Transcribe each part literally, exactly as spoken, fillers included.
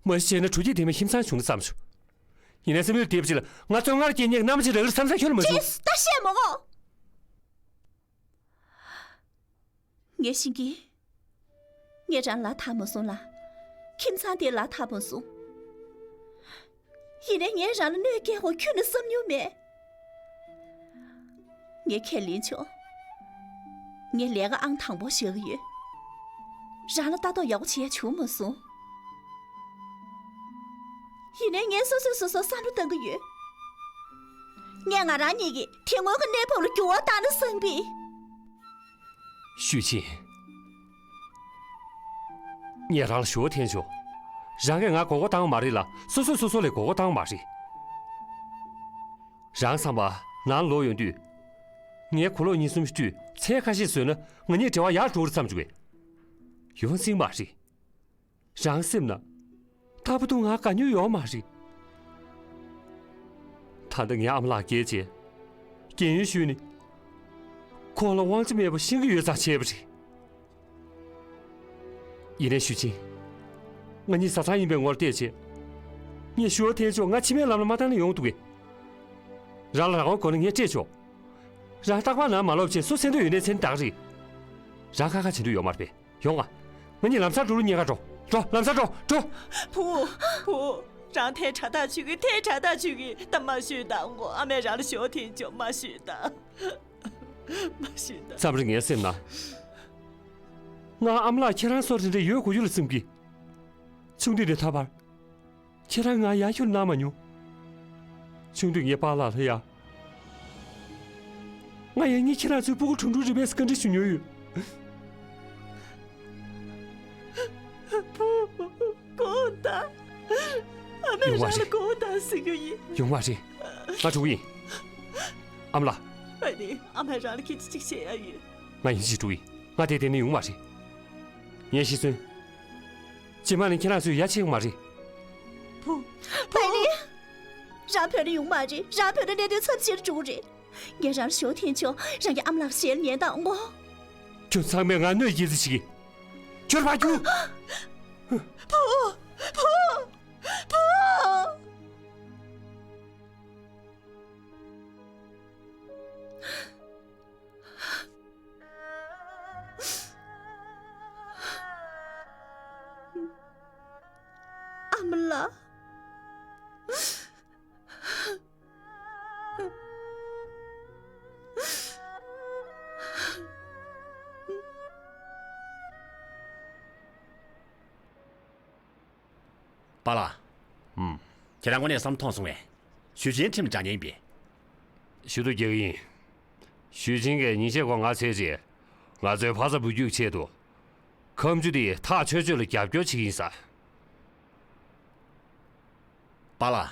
མ་གཞི་བྱས་ན་དྲོ་སྐྱིད་དེ་མ་ཁྱིམ་ཚང་བྱུང་ན་བསམ་བྱུང་། ཡིན་ནའི་བསམ་ཡུལ་དེབ་ཅིག་ལ་ང་བཙོན་ཁང་སྐྱེལ་ཉེས་ཀྱི་མནའ་མ་ཅིག་རག་གི་རེད་བསམ་ས་ཁྱོན་ནས་མ་བྱུང་། ཅེས་ད་བཤད་མ་གོ། ངས་ཤེས་ཀྱི། ངས་རང་ལ་ཐར་མ་སོང་ལ། ཁྱིམ་ཚང་དེ་ལ་ཐར་མ་སོང་། ཡིན་ནའི་ངས་རང་ལ་གནོད་སྐྱེལ་དགོས་ཁྱོན་ནས་བསམ་མྱོང་མེད། ངས་ཁས་ལེན་ཆོག་ངས་ལས་ཀ་ཨང་དང་པོ་བཞག་གི་ཡོད། རང་ལ་ལྟ་རྟོག་ཡག་པོ་བྱེད་ཡ་བྱུང་མ་སོང་། ཡིན་ནའི་ངས་སོ་སོས་སོ་སོར་བསམ་བློ་གཏང་གི་ཡོད། ངས་ང་རང་ཉིད་ཀྱིས་དེ་སྔོན་གྱི་གནས་བབ་ལ་འགྱུར་བ་བཏང་ན་བསམ་པས། ཞུས་ཅིན། ངས་རང་ལ་ཞུ་བ་འཐེན་ཆོག་རང་གིས་ང་མགོ་སྐོར་བཏང་བ་མ་རེད་ལ། སོ་སོས་སོ་སོ་ལ་མགོ་སྐོར་བཏང་བ་མ་རེད། རང་བསམ་པ་ནང་ལོག་ཡོང་དུས། ངའི་གོ་ལོག་གཉིས་གསུམ་བཏུས་མཚན་ཁ་ཤས་བཟོས་ན་ང་གཉིས་འབྲེལ་བ་ཡར་འགྲོ་རེད་བསམ་བྱུང་བས། ཡོང་སྲིད་མ་རེད། རང་སེམས་ན། ད་བར་དུ་ང་དགའ་མྱོང་ཡོད་མ་རེད། ད་ལྟ་ངའི་ཨ་མ་ལགས་བསྐྱལ་རྗེས། རྒན་ཡོལ་ཞུས་ནས། ཁོང་ལ་དབང་ཆ་མེད་པ་ཤེས་ཀྱི་ཡོད་ཙང་བྱས་པ་རེད། ཡིན་ནའི་ཞུས་ཅིན། ང་གཉིས་བཟའ་ཚང་ཡིན་པའི་ངོ་ལ་བལྟས་བྱས། ངས་ཞུ་བ་འཐེན་ཆོག་ང་ཕྱི་མའི་ལམ་ལ་མ་བཏང་ན་ཡོང་འདུག་གས། རང་ལ་རང་དབང་དགོས་ན་ངས་སྤྲད་ཆོག་རང་རྟག་པར་ནང་མ་ལོག་བྱས་སུ་གསན་འདོད་ཡོད་ནའི་གསན་བདག་རེད། རང་ཁ་ཁ་བྱེད་འདོད་ཡོད་མ་རེད་པས། ཡོང་ང་། ང་གཉིས་ལམ་སང་འགྲོ་ལུགས་རྙེད་ག་འགྲོ། འགྲོ། ལམ་སང་འགྲོ། འགྲོ། བུ། བུ། རང་ཐལ་དྲག་ཐག་ཆོད་ཀྱི། ཐལ་དྲག་ཐག་ཆོད་ཀྱི། ད་མ་ཤོད་ད། མགོ་ཨ་མས་རང་ལ་ཞུ་བ་འཐེན་ཆོག་མ་ཤོད་ད། མ་ཤོད་ད། མཚམས་རེ་ངའི་སེམས་ན། ང་ཨ་མ་ལགས་ཁྱེད་རང་སོགས་དེ་འདྲ་ཡོད་དགོས་རྒྱུ་ལ་བསམ་གི། ཆུང་དུས་ནས་ད་བར། ཁྱེད་རང་ང་ཡར་ཤུར་གནང་མ་མྱོང་། ཆུང་དུས་ངའི་པཱ་ལགས་ལ་ཡ། ང་ཡང་སྙིང་ཁྱེད་རང་ཚོའི་སྤུ་གུ་གྲུང་གྲུང་རེད་པས་བཀའ་འདྲི་ཞུ་མྱོང་ཡོད། བུ། དགོངས་དག་ཨ་མས་ཡོང་བ་རང་ལ་རེད། དགོངས་དག་ཟེར་རྒྱུ་ཡིན། ཡོང་བ་རེད། ང་འགྲོ་གི་ཡིན། ཨ་མ་ལགས། ཨ་ནི་ཨ་མས་རང་ལ་སྐད་ཆ་གཅིག་བཤད་ཡ་ཡོད། ང་ཡིན་གཅིག་འགྲོ་གི་ཡིན། ང་དེ་བསྡད་ན་ཡོང་བ་རེད། ངས་ཤི་གསོན། རྗེས་མ་ནི་ཁྱེད་རང་ཚོས་ཡ་ཆེ་གི་མ་རེད། བུ། བུ། ཨ་ནི། རང་བོད་ལ་ཡོང་མ་རེད། རང་བོད་ལ་གནད་དོན་ཚབས་ཆེར་འགྲོ་གི་རེད། ངས་རང་ལ་ཞུ་བ་འཐེན་ཆོག་རང་གི་ཨ་མ་ལགས་ཞལ་ཉན་དང་ངོ་། ཁྱོད་ཚང་མས་ང་གནོད་སྐྱེལ་རྩིས་བྱེད་ཀྱི། ཁྱོད་ཕར་རྒྱུགས། བུ། བུ། བུ། ཨ་མ་ལགས། པཱ་ལགས། ཨུམ། ཁྱེད་རང་དངོས་གནས་བསམ་མཐོང་སོང་བས། ཞུས་ཅིན་ཁྲིམས་འཇགས་ཉེན་ཡིན་པས། ཞུ་གཏུག་རྒྱག་གི་ཡིན། ཞུས་ཅིན་གྱིས་ཉིན་ཤས་གོང་ང་འཚོལ་རྗེས། ང་ཚོའི་ཕ་ས་འབུད་རྒྱུག་ཆེད་དུ། ཁ་མཆུ་དེ་ཐག་ཆོད་ཆོད་ལ་རྒྱབ་སྐྱོར་བྱེད་ཀྱི་ཡིན་ས། པཱ་ལགས།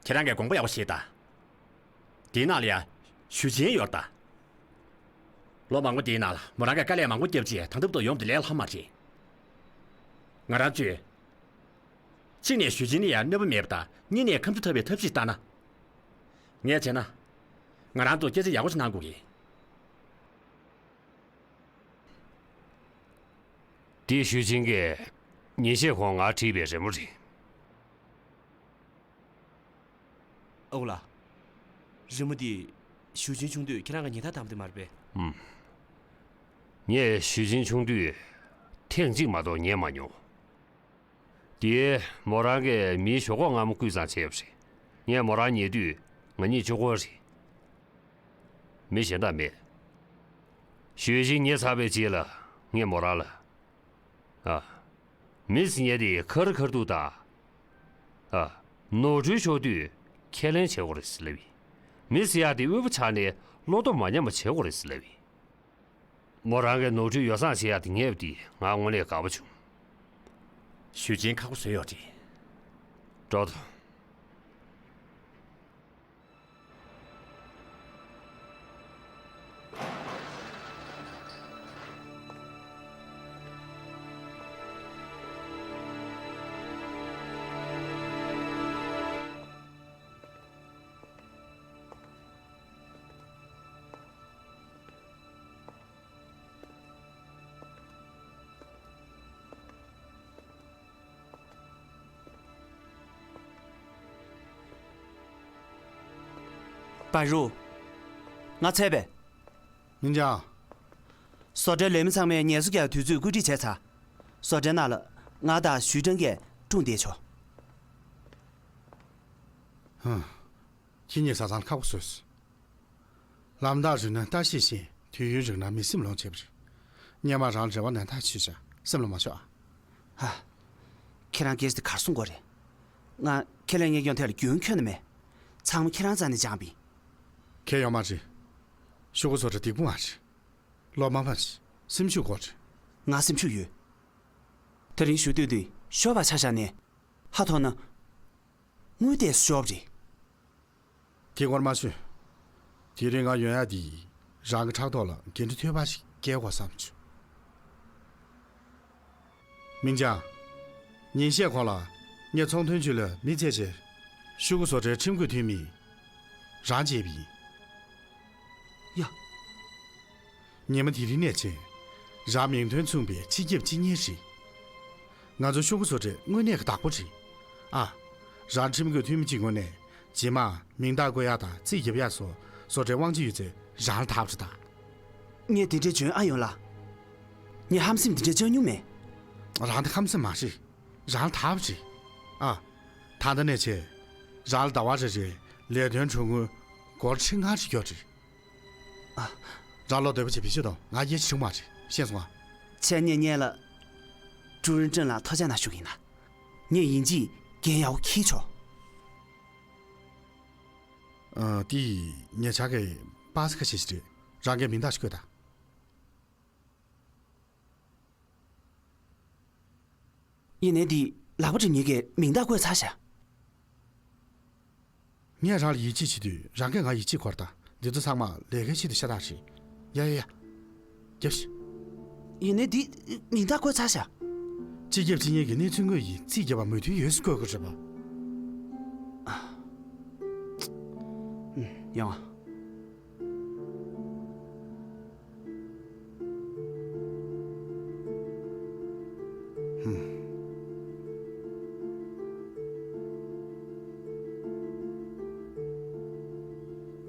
ཁྱེད་རང་གིས་དགོངས་པ་ཡག་པོ་བཞེས་དང་། དེའི་ནང་ལ་ཡང་ཞུས་ཅིན་ཡོད་ད། ལོ་མང་པོ་དེའི་ནང་ལ་མོ་རང་གིས་དཀའ་ལས་མང་པོ་བརྒྱབ་རྗེས་དེང་རབས་ཐོག་ཡོང་དུ་ལས་སླ་མ་རེད། ང་རང་ཚོས་གཅིག་ནས་ཞུས་ཅིན་ལ་ཡང་གནོད་པ་མེད་པ་དང་། གཉིས་ནས་ཁ་མཆུ་ཐབས་པའི་ཐབས་ཤེས་བཏང་ན། ངས་བྱས་ན། ང་རང་ཚོ་སྐད་ཆ་ཡག་པོ་ཞིག་གནང་དགོས་ཀྱི། དེ་ཞུས་ཅིན་གྱིས་ཉིན་ཤས་གོང་ང་བྲིས་པའི་རི་མོ་རེད། ཨོ་ལགས། རི་མོ་འདི་ཞུས་ཅིན་ཆུང་དུས་ཁྱེད་རང་གིས་ཉེ་ཐར་བཏང་བ་དེ་མ་རེད་པས། ཨུམ། ངས་ཞུས་ཅིན་ཆུང་དུས་ཐེངས་གཅིག་མ་གཏོགས་ཉན་མ་མྱོང་། དེ་མོ་རང་གིས་མིའི་ཞོག་ཁོག་མངར་མོ་བརྐུས་ཙང་བྱས་པ་རེད། ངས་མོ་རང་ཉལ་དུས་ང་གཉིས་གཅིག་པོ་རེད། མི་གཞན་དག་མེད། ཞུས་ཅིན་ཉལ་ཚར་བའི་རྗེས་ལ་ངས་མོ་རང་ལ། ཨ། མི་ཟེར་མཁན་དེ་ཁ་རི་ཁ་ཐུག་དང་། ཨ། ནོར་འཁྲུལ་ཤོར་དུས་ཁས་ལེན་བྱེད་དགོས་རེད་ཟེར་ལབ་ཡིན། མི་ཟེར་ཡག་དེ་དབུལ་པོ་ཆགས་ནས་བློ་སྟོབས་མ་ཉམས་པ་བྱེད་དགོས་རེད་ཟེར་ལབ་ཡིན། མོ་རང་གིས་ནོར་འཁྲུལ་ཡོ་བསྲང་བྱེད་ཡག་དེ་ངེས་པ་དེ་ང་དངོས་གནས་དགའ་པོ་བྱུང་། ཞུས་ཅིན་ཁག་པོ་བཟོས་ཡོད་རེད། འགྲོ་དང་། བའི་རུ། ང་ཚར་བས། མིང་ཅང་། བཟོ་གྲྭའི་ལས་མི་ཚང་མས་ངལ་གསོ་རྒྱག་དུས་ཚོད་བཀོད་སྒྲིག་བྱས་ཚར། བཟོ་གྲྭའི་ནང་ལ་ང་དང་ཞུས་ཀྲང་གིས་སྒྲུང་བསྡད་ཆོག་ཧུམ། ཁྱེད་གཉིས་བཟའ་ཚང་ཁག་པོ་བཟོས་སོང་། ལམ་ཐག་རིང་ན་ལྟ་ཤེས་ཤིང་དུས་ཡུན་རིང་ན་མི་སེམས་ལོངས་བྱེད་པ་རེད། སྔོན་མ་རང་རེ་བ་ནན་ཏན་བྱས་ཤག་སེམས་ལ་མ་ཆོག་ཨ། ཧ། ཁྱེད་རང་སྐད་ཆ་དེ་གར་གསུང་དགོས་རེད། ང་ཁས་ལེན་ཉེས་སྐྱོན་ཐད་ལ་རྒྱུས་ཡོན་ཁྱོན་ནས་མེད། ཚང་མ་ཁྱེད་རང་རྩ་ནས་སྦྱངས་པ་ཡིན། ཁྱེད་ཡོད་མ་རེད། ཤོག་གུ་བཟོ་གྲྭ་སྡིག་པོ་མ་རེད། བློ་མ་ཕམ་ཞིག་སེམས་ཤུགས་དགོས་རེད། ང་སེམས་ཤུགས་ཡོད། དེ་རིང་ཞུ་འདོད་དེ་ཤོར་བ་ཆ་བཞག་ནས། ཧ་ཐོག་ན། དངུལ་ཏོག་ཙམ་ཤོར་བ་རེད། དེ་སྐོར་མ་ཞུ། དེ་རིང་ང་ཡོང་ཡ་དེ་ཡིས་རང་གི་ཕྲག་ཐོག་ལ་འགན་འཁྲི་ཐོལ་པ་ཞིག་བཀལ་དགོས་བསམ་བྱུང་། མིང་ཅང་། ཉིན་ཤས་གོང་ལ་ངས་ཚོང་དོན་ཅུས་ལ་མི་བཙལ་ཕྱིར། ཤོག་གུ་བཟོ་གྲྭའི་ཁྲིམས་བཀོད་འཐུས་མི་རང་བྱས་པ་ཡིན། ཡ། ཉི་མ་དེ་རིང་ནས་བྱས། རང་མིང་དོན་མཚུངས་པའི་སྤྱི་ཁྱབ་སྤྱི་གཉེར་རེད། ང་ཚོ་ཤོག་གུ་བཟོ་གྲྭའི་དངོས་གནས་ཀྱི་བདག་པོ་རེད། ཨ། རང་ཁྲིམས་བཀོད་འཐུས་མི་གཅིག་ངོས་ནས་རྗེས་མ་མིང་རྟགས་བཀོད་ཡག་དང་རྩིས་རྒྱབ་ཡག་སོགས་བཟོ་གྲྭའི་དབང་ཆ་ཡོད་ཚད་རང་ལ་བདག་པོ་རེད་ད། ངས་དེ་འདྲའི་འཇོན་ཨ་ཡོང་ལ། ངས་ཧམ་སེམས་འདི་འདྲ་བཅངས་མྱོང་མེད། རང་དེ་ཧམ་སེམས་མ་རེད། རང་ལ་བདག་པོ་རེད། ཨ། ད་ལྟ་ནས་བྱས། རང་ལ་ཟླ་བ་རེ་རེའི་ལས་དོན་གྲོན་དངུལ་སྒོར་ཁྲི་ལྔ་ཞིག་ཡོད་རེད། ཨ། རང་བློ་བདེ་པོ་བྱས་བེད་སྤྱོད་གཏོང་། ང་ཡིད་ཆེས་བྱུང་མ་རེད། ཤེས་སོང་ང་། ཆེད་གཉེར་གཉེར་ལ། ཀྲུའུ་རིན་ཀྲེང་ལ་ཐོ་ཅག་ན་ཞུགས་ཡིན་ན། ངས་ཡིན་གཅིག་འགན་ཡག་པོ་འཁྱེར་ཆོག་ཨ། དེ་ཡིས་ངེད་ཅག་གི་པ་སེ་ཁ་ཤས་ཤིག་རེད། རང་གི་མིང་རྟགས་ཤིག་བཀོད་དང་། ཡིན་ནའི་འདི་ལག་པ་འགྲིམ་མཁན་གྱི་མིང་རྟགས་བཀོད་ཚར་ཤག་ངས་རང་ལ་ཡིད་ཆེས་བྱེད་དུས་རང་གིས་ང་ཡིད་ཆེས་དགོས་རེད་ད། འདི་ཚོ་ཚང་མ་ལས་ཀའི་ཆེད་དུ་ཤ་སྟག་རེད། ཡ་ཡ་ཡ། རྒྱབ་ཤིག་ཡིན་ནའི་འདི་མིང་རྟགས་བཀོད་ཚར་ཤག་སྤྱི་ཁྱབ་སྤྱི་གཉེར་གྱི་གནས་ཚུལ་དངོས་ཡིན་རྩིས་རྒྱབ་པ་མོས་མཐུན་ཡོད་ཟེར་བཀོད་དགོས་རེད་པ། ཨ། ཡོང་ཨ།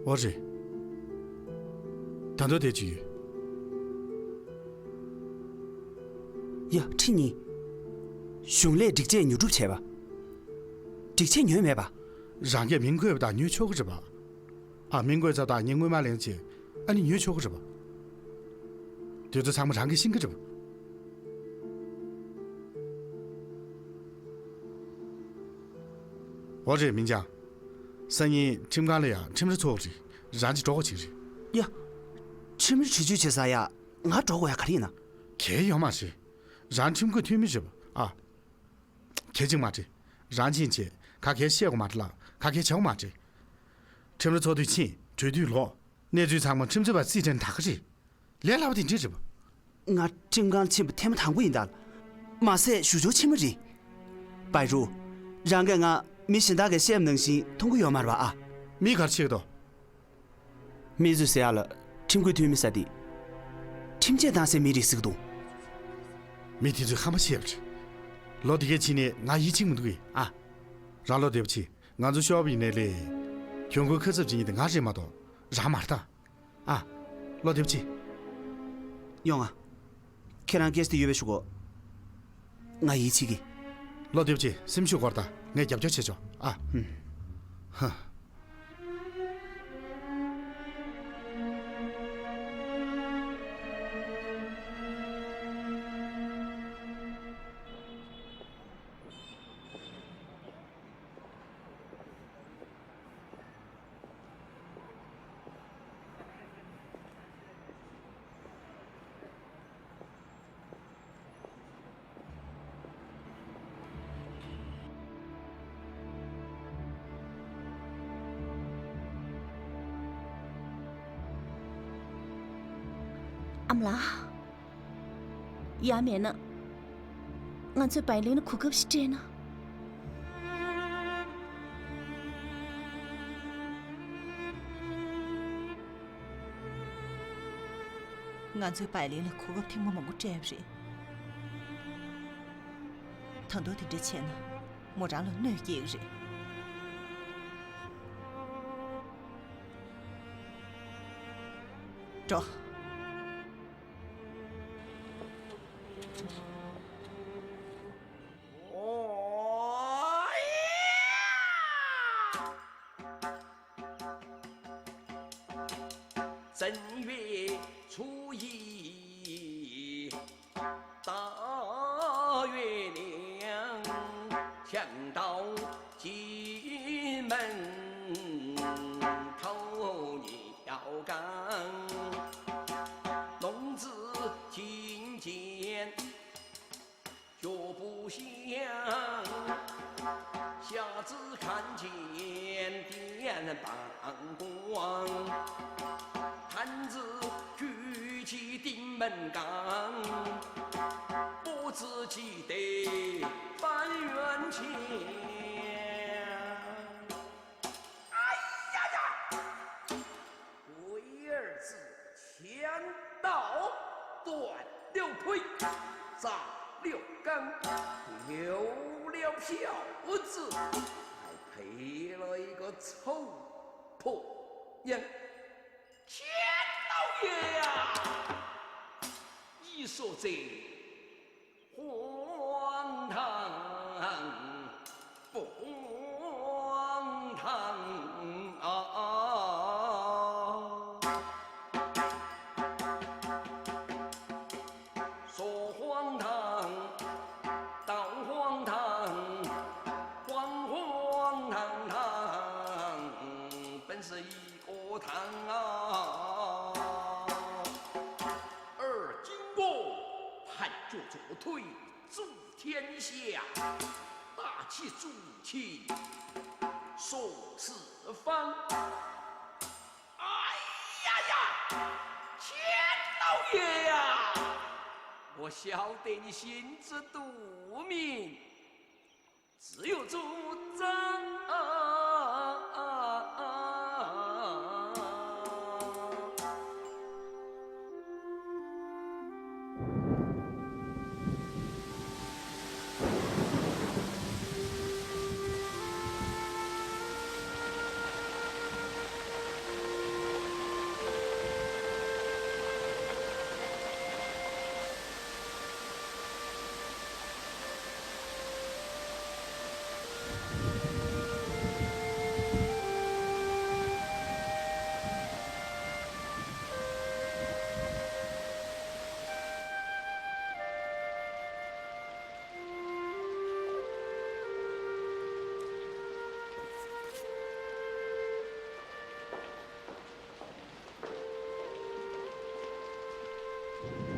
འོ་རེད། ད་དུང་དེ་ཅི་ཡོད། ཡ། ཁྲི་གཉིས། གཞུང་ལས་སྒྲིག་ཆས་ཉོ་སྒྲུབ་བྱས་པ། སྒྲིག་ཆས་ཉོས་མེད་པ། རང་གིས་མིང་བཀོད་པ་དང་ཉོ་ཆོག་གི་རེད་པ། ཨ། མིང་བཀོད་ཚར་དང་ངས་དངུལ་མ་ལེན་བྱས། ཨ་ནི་ཉོ་ཆོག་གི་རེད་པ། དེ་ཚོ་ཚང་མ་རང་གིས་ཤེས་ཀྱི་རེད་པ། འོ་རེད། མིང་ཅང་། སང་ཉིན་ཁྲིམས་ཁང་ལ་ཡ་ཁྲིམས་ར་ཚོགས་རེད། རང་གཅིག་འགྲོ་དགོས་ཀྱི་རེད། ཡ། ཁྲིམས་ར་བེད་སྤྱོད་བྱེད་ས་ཡ་ང་འགྲོ་དགོས་ཡ་ག་རེ་ཡིན་ན། གལ་ཡོད་མ་རེད། རང་ཁྲིམས་བཀོད་འཐུས་མི་རེད་པ། ཨ། གལ་ཆེན་མ་རེད། རང་ཕྱིན་ཆད་ག་གེ་བཤད་དགོས་མ་རེད་ལ། ག་གེ་བྱེད་དགོས་མ་རེད། ཁྲིམས་ར་ཚོགས་དུས་ཕྱིན། གྲོལ་དུས་ལོག་གནས་ཚུལ་ཚང་མ་ཁྲིམས་རྩོད་པ་རྩིས་ཁྲིམས་དག་གི་རེད། ལས་སླ་པོ་དེ་འདྲ་རེད་པ། ང་ཁྲིམས་ཁང་ཕྱིན་པ་ཐེངས་མ་དང་པོ་ཡིན་ད། མ་ཟད་ཞུ་སྦྱོར་ཆེན་མོ་རེད། བའི་རུ། རང་གིས་ང་མི་གཞན་དག་གིས་བཤད་པ་ནང་བཞིན་མཐོང་གི་ཡོད་མ་རེད་པ། ཨ། མི་ག་རེ་བྱེད་ཀྱི་འདུག་མི་ཚོས་ཟེར་ཡག་ལ་ཁྲིམས་བཀོད་འཐུས་མི་ཟེར་དེ། ཁྲིམས་ཆད་བཏང་སའི་མི་རེད་ཟེར་གྱི་འདུག་མི་དེ་ཚོས་ཧམ་པ་བཤད་པ་རེད། ལོ་དེ་གའི་ཕྱིན་ནས་ང་ཡིད་ཆེས་མི་འདུག་གས། ཨ། རང་བློ་བདེ་པོ་བྱེད། ང་ཚོ་ཤོག་བུ་ཡིན་ནའི་ལས། གྱོང་གུན་ཁ་གསབ་བྱེད་མཁན་དེ་ང་རེད་མ་གཏོགས་རང་མ་རེད་ད། ཨ། བློ་བདེ་པོ་བྱེད། ཡོང་ང་། ཁྱེད་རང་སྐད་ཆ་དེ་ཡོད་པའི་ཞུ་གོ། ང་ཡིད་ཆེས་གི། བློ་བདེ་པོ་བྱེད། སེམས་ཤུགས་སྐོར་ད། ངས་རྒྱབ་སྐྱོར་བྱེད་ཆོག་ཨ། ཧུམ། ཧ། ཨ་མ་ལགས། ཡང་མེད་ན། ང་ཚོས་བའི་ལིན་ལ་གོ་སྐབས་ཤིག་སྤྲད་ན། ང་ཚོས་བའི་ལིན་ལ་གོ་སྐབས་ཐེངས་མ་མང་པོ་སྤྲད་པ་རེད། ད་དུང་དེ་འདྲ་བྱས་ན་མོ་རང་ལ་གནོད་སྐྱེལ་གྱི་རེད། འགྲོ།正月初一，大月亮，想到进门叩牛羊，弄至金钱 脚步响，瞎子看见电棒光，探子举起顶门杠，不知几得半圆钱。哎呀呀！ 鬼儿子强盗，断了腿，砸了缸，丢了票子，还赔了一个臭婆娘。钱老爷呀，你说这 荒唐不荒唐啊？说荒唐，倒荒唐，荒荒唐唐，本是一个堂啊。 而今我盘脚坐推主天下，打起主旗说四方。哎呀呀，钱老爷呀，我晓得你心知肚明。 自有主张。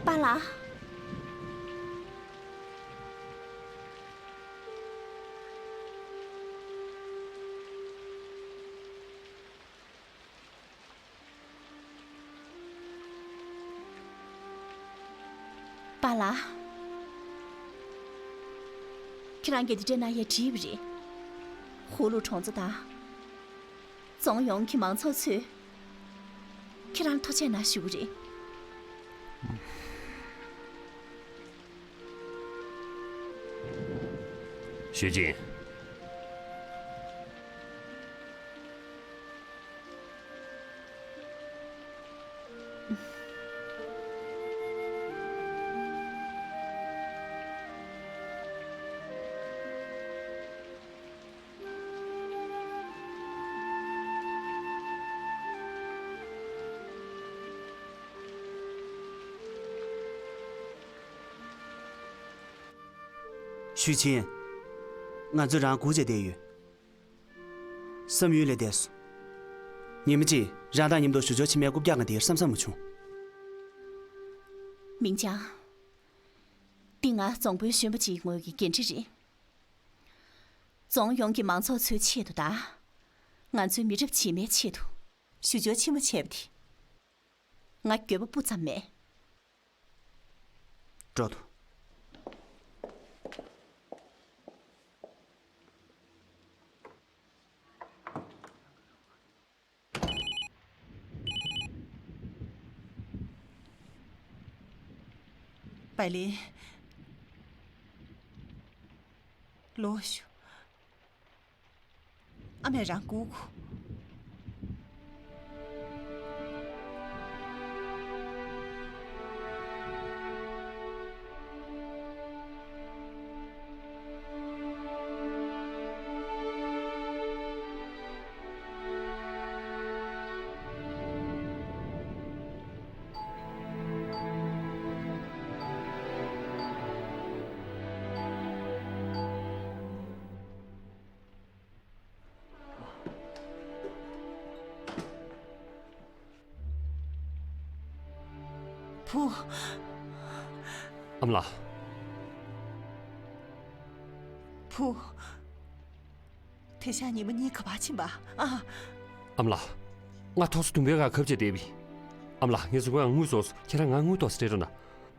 པཱ་ལགས། པཱ་ལགས། ཁྱེད་རང་གིས་འདི་འདྲ་གནང་ཡས་བྲིས་པ་རེད། ཧུ་ལུ་གྲོང་ཚོ་དང་། རྫོང་ཡོངས་ཀྱི་མང་ཚོགས་ཚོས་ཁྱེད་རང་ཐུགས་རྗེ་གནང་ཞུ་གི་རེད། ཞུས་ཅིན། ཞུས་ཅིན། ང་ཚོས་རང་སྒུག་བྱས་བསྡད་ཡོད། བསམ་ཡུལ་ལས་འདས་སོང་། ཉི་མ་གཅིག་རང་དང་མཉམ་དུ་ཞུ་སྦྱོར་ཕྱི་མའི་རྐུབ་བཀྱག་ང་དེར་བསམ་བསམ་མ་བྱུང་། མིང་བྱང་། འདི་ང་རྫོང་དཔོན་གཞོན་པ་ཅིག་ངོས་ཀྱི་འགན་འཁྲི་རེད། རྫོང་ཡོངས་ཀྱི་མང་ཚོགས་ཚོའི་ཆེད་དུ་དང་། ང་ཚོའི་མི་རབས་རྗེས་མའི་ཆེད་དུ། ཞུ་སྦྱོར་ཕྱི་མ་བྱས་པ་དེ། ང་འགྱོད་པ་སྤུ་ཙམ་མེད། འགྲོ་དང་། པའི་ལིན། ལོ་ཞུ། ཨ་མས་རང་སྒུག་གོ། ཨ་མ་ལགས། བུ། དེ་ཤག་ཉི་མ་གཉིས་ག་པར་ཕྱིན་པ། ཨ། ཨ་མ་ལགས། ང་ཐོག་སོ་བདུན་པའི་སྒང་ཁབ་བྱས་བསྡད་པ་ཡིན། ཨ་མ་ལགས། ངའི་གཟུགས་པོའང་དངུལ་རྫོགས་སོང་། ཁྱེད་རང་ང་དངུལ་ཏོག་ཙམ་སྤྲད་རོགས་གནང་།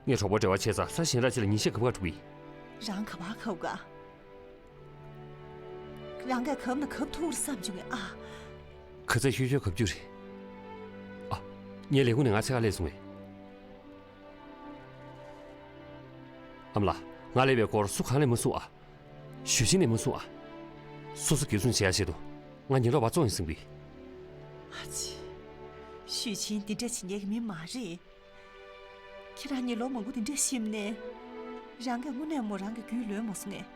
ངས་གྲོགས་པོ་འབྲེལ་བ་བྱས་ཙང་ས་གཞན་དག་ཅིག་ལ་ཉིན་ཤས་ཁབ་ག་འགྲོ་གི་ཡིན། རང་ག་པར་ཁབ་ག་རང་གིས་གབ་ན་གབ་ཐུབ་རེད་བསམ་བྱུང་ངས། ཨ། ག་ཚོད་ཤོད་ཤོད་གབ་རྒྱུ་རེད། ཨ། ངའི་ལས་ཁུངས་ནས་ང་འཚོལ་ག་སླེབས་སོང་ངས། ཨ་མ་ལགས། ང་སླེབས་པའི་སྐོར་སུ་གང་ནས་མ་གསུངས་ཨ། ཞུས་ཅིན་ནས་མ་གསུངས་ཨ། སོ་སོ་གིས་གསུངས་བྱས་ཡ་བྱེད་དོ། ང་ཉིན་གྲོགས་པ་བཙོང་ཡིན་ཟིན་པས། ཨ་ཙི། ཞུས་ཅིན་འདི་འདྲ་བྱེད་མཁན་གྱི་མི་མ་རེད། ཁྱེད་རང་གཉིས་ལོ་མང་པོ་འདི་འདྲ་ཞིབ་ནས། རང་གིས་དངོས་གནས་མོ་རང་གི་རྒྱུས་ལོན་མ་སོང་ངས།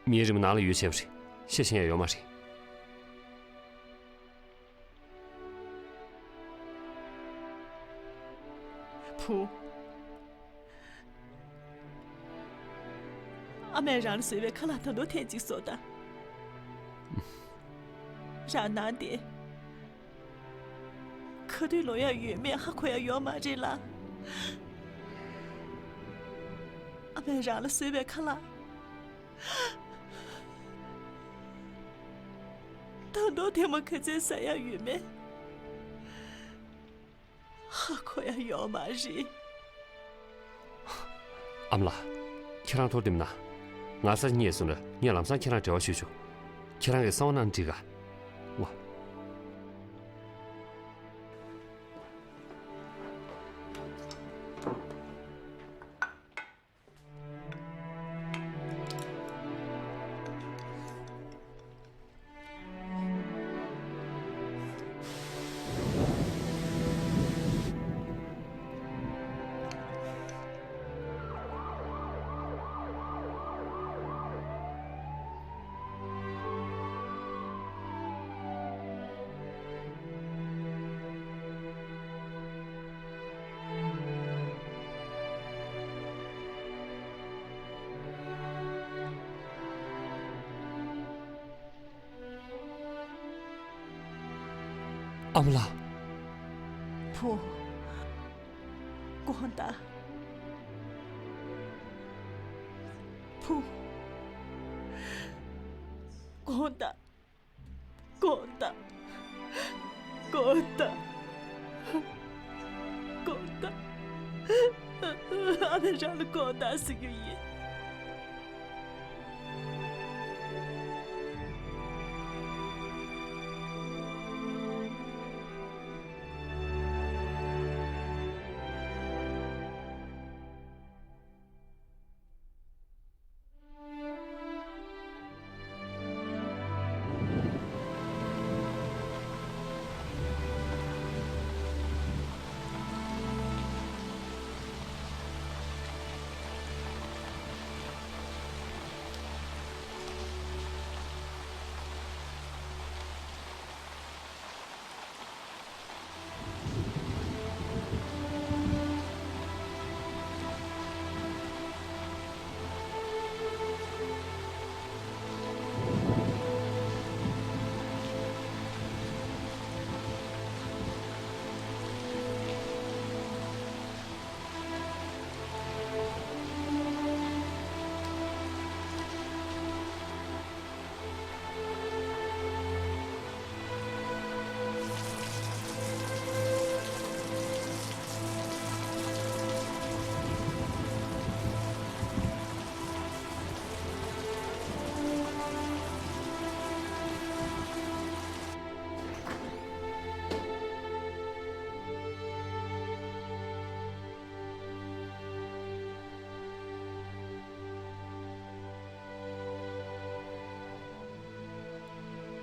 མིའི་རི་མོ་ནང་ལ་ཡོད་བྱས་པ་རེད། ཤེས་བཞིན་ཡང་ཡོད་མ་རེད། བུ། ཨ་མས་རང་ལ་བཟོས་པའི་ཁ་ལག་ད་དུང་ཐེངས་གཅིག་བཟོ་དང་། རང་ནང་དེ། ག་དུས་ལོག་ཡག་ཡོད་མེད་ཧ་གོ་ཡག་ཡོད་མ་རེད་ལ། ཨ་མས་རང་ལ་བཟོས་པའི་ཁ་ལག་ད་དུང་ཐེངས་མ་ག་ཚོད་ཟ་ཡག་ཡོད་མེད་ཧ་གོ་ཡག་ཡོད་མ་རེད། ཨ་མ་ལགས། ཁྱེད་རང་ཐུགས་བདེ་མོ་གནང་། ང་ས་ཆ་རྙེད་སོང་ན་ངས་ལམ་སང་ཁྱེད་རང་འབྲེལ་བ་ཞུས་ཆོག་ཁྱེད་རང་གིས་གསང་བ་གནང་འགྲིག་ག་ཨོ། ཨ་མ་ལགས། བུ། དགོངས་དག་བུ། དགོངས་དག་དགོངས་དག་དགོངས་དག་དགོངས་དག་ཨ་མས་རང་ལ་དགོངས་དག་ཟེར་རྒྱུ་ཡིན།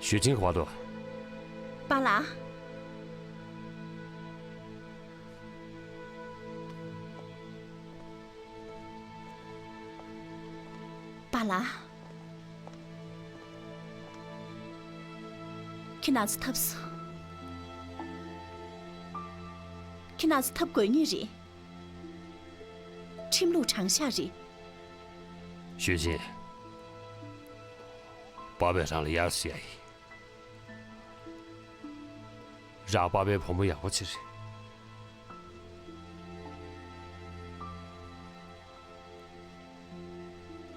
ཞུས་ཅིན་ག་པར་འདུག་པཱ་ལགས། པཱ་ལགས། ཁྱེད་རང་ཚོ་ཐབས་སོང་། ཁྱེད་རང་ཚོ་ཐབས་དགོས་ངེས་རེད། ཁྲིམས་ལུགས་དྲང་གཞག་རེད། ཞུས་ཅིན། པཱ་ཕས་རང་ལ་གཡར་ཟེར་ཡ་ཡིན། རང་པཱ་ཕའི་བུ་མོ་ཡག་པོ་ཅིག་རེད།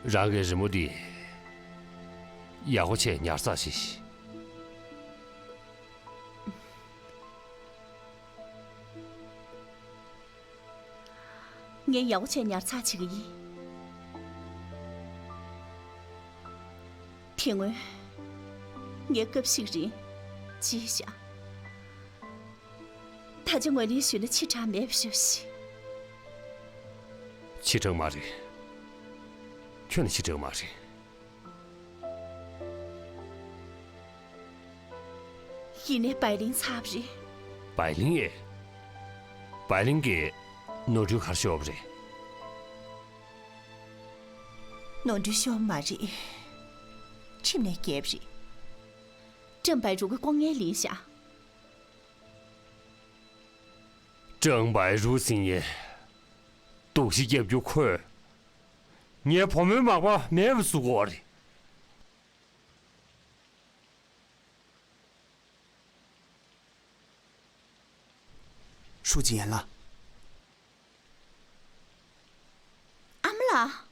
རང་གི་རི་མོ་འདི་ཡག་པོ་བྱས་ཉར་ཚགས་བྱས་ཤིག། ངས་ཡག་པོ་བྱས་ཉར་ཚགས་བྱེད་ཀྱི་ཡིན། དེ་སྔོན་ངས་སྐབས་ཤིག་རིང་བརྗེད་བཞག། ད་ཆ་ངོས་ལེན་ཞུས་ན་ཕྱི་དྲགས་མེད་པ་ཤོད་ཤིག། ཕྱི་དྲགས་མ་རེད། ཁྱོན་ནས་ཕྱི་དྲགས་མ་རེད། ཡིན་ནའི་བའི་ལིང་ཚར་བ་རེད། བའི་ལིང་ཨེ། བའི་ལིང་གིས་ནོར་འཁྲུལ་ག་རེ་ཤོར་བ་རེད། ནོར་འཁྲུལ་ཤོར་བ་མ་རེད། ཁྲིམས་ནས་འགལ་བ་རེད། ཀྲང་བའི་རུ་གི་ལྐོག་རྔན་ལེན་བཞག། ཀྲང་བའི་རུ་ཟེར་མཁན་སྡུག་ཤི་རྒྱབ་རྒྱུ་ཁོས་ངའི་བུ་མོའི་མག་པ་མེད་པ་བཟོ་དགོས་པ་རེད། ཧྲུའུ་ཅི་ཡན་ལགས། ཨ་མ་ལགས།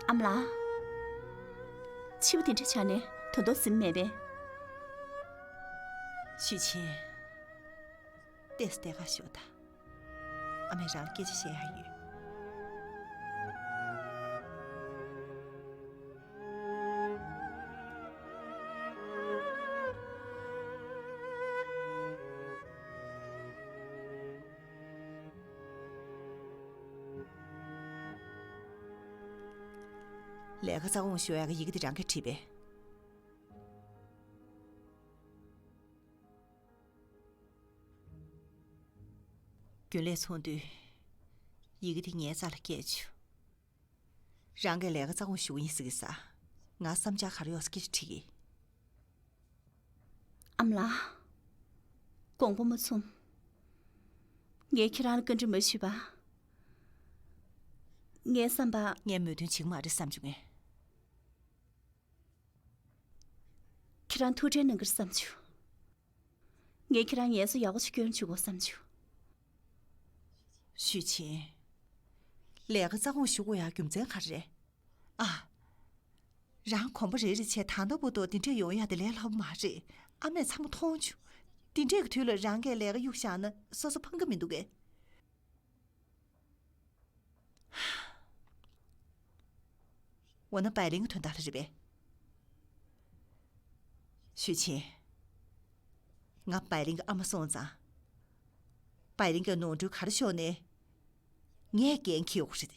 ཨ་མ་ལགས། ཕྱི་པོ་དེ་འདྲ་ཆགས་ནས་དོན་དག་ཟིན་མེད་པས། ཞུས་ཆེན། ཏོག་ཙམ་བསྡད་ག་ཤོག་དང་། ཨ་མས་རང་ལ་སྐད་ཆ་བཤད་ཡག་ཡོད། ལས་ཀ་རྩ་དགོངས་ཞུ་ཡག་གི་ཡི་གེ་དེ་རང་གིས་བྲིས་པས། རྒྱུན་ལས་ཚོགས་འདུས་ཡི་གེ་དེ་ངའི་རྩ་ལ་བསྐྱལ་བྱུང་། རང་གིས་ལས་ཀ་རྩ་དགོངས་ཞུ་གི་ཡིན་ཟེར་གི་ས། ང་བསམ་འཆར་ག་རེ་ཡོད་ས་སྐད་ཆ་དྲིས་གི། ཨ་མ་ལགས། དགོངས་པ་མ་ཚོམས། ངས་ཁྱེད་རང་ལ་བཀའ་འདྲི་མ་ཞུས་པ། ངའི་བསམ་པ། ངས་མོས་མཐུན་བྱེད་ཀྱི་མ་རེད་བསམ་བྱུང་ངས། ཁྱེད་རང་ཐུགས་ཁྲལ་གནང་གི་རེད་བསམ་བྱུང་། ངས་ཁྱེད་རང་ངལ་གསོ་ཡག་པོ་ཞིག་སྐྱོན་བཅུག་དགོས་བསམ་བྱུང་། ཞུས་ཆེན། ལས་ཀ་རྩ་དགོངས་ཞུ་དགོས་ཡག་རྒྱུ་མཚན་ག་རེ་རེད། ཨ། རང་གོམ་པ་རེ་རེ་བྱས་ད་ལྟ་བར་དུ་འདི་འདྲས་ཡོང་ཡག་དེ་ལས་སླ་པོ་མ་རེད། ཨ་མས་ཚང་མ་མཐོང་བྱུང་། འདི་འདྲས་ཀྱི་དུས་ལ་རང་གིས་ལས་ཀ་གཡུག་བཞག་ན་སོ་སོ་ཕངས་ཀྱི་མི་འདུག་གས། འོ་ན་བའི་ལིང་གི་དོན་དག་ལ་རེད་པས། ཞུས་ཆེན། ང་བའི་ལིང་གི་ཨ་མ་སོང་ཙང་། བའི་ལིང་གི་ནོར་འཁྲུལ་ག་རེ་ཤོར་ནའི། ངས་འགན་འཁྱེར་ཡོད་རེད།